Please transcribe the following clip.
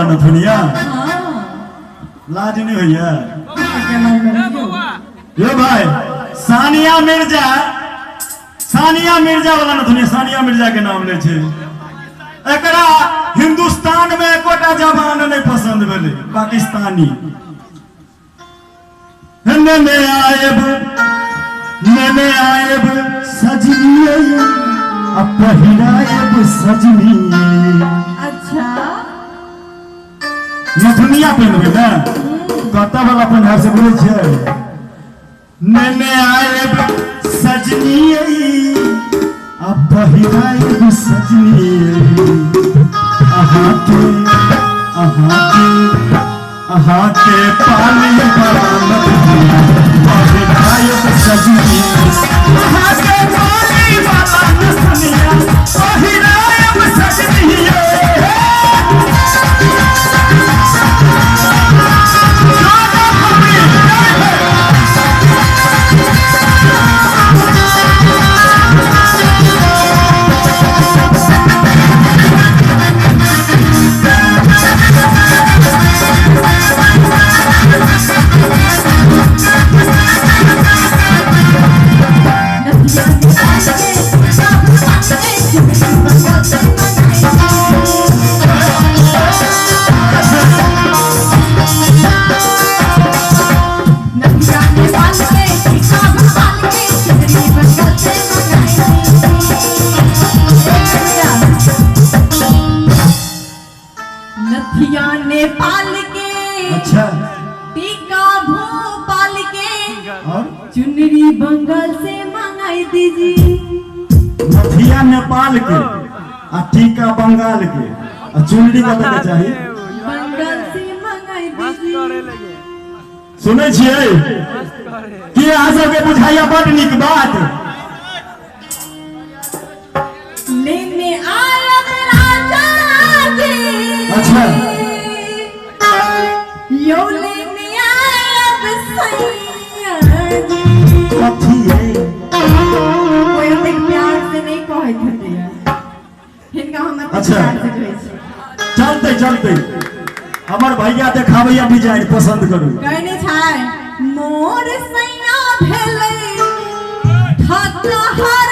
नथुनिया। हाँ। लाज नहीं होइया? क्या लाज लगैया? यो भाई, सानिया मिर्जा, सानिया मिर्जा वाला नथुनिया, सानिया मिर्जा के नाम ले छै। एकरा हिंदुस्तान में एकोटा जवान नहीं पसंद भेलै, पाकिस्तानी। नेने आएब, नेने आएब सजनिए, आ पहिराएब सजनिए। अच्छा। नथुनिया पहिनबै ने? कतऽ वाला पहिनाब से बुझै छियै? नेने आएब सजनिए, आ पहिराएब सजनिए। अहाँके, अहाँके, अहाँके पाली बरामद पहिराएब सजनिए। अहाँके पाली बरामद पहिराएब सजनिए। नथिया नेपाल के, अच्छा, टीका भोपाल के, और चुनरी बंगाल से मंगाई दीजिए। नथिया नेपाल के आ टीका बंगाल के आ चुनरी कतऽ के चाही? बंगाल से मंगाई दीजिए। सुनै छियै कि अहाँ सबके बुझाइया बड नीक बात? लेने आया राजा जी। अच्छा। यो लेने आया सैया जी। कथी है? कोई ओतेक प्यार से नहीं कहैत हेतै, हिनका हम एतेक अच्छा। प्यार से कहै छी। चलते चलते हमर भैया देखाबैया डिजाइन, पसंद करू। कहने छै मोर सैया भेलै ठकहर।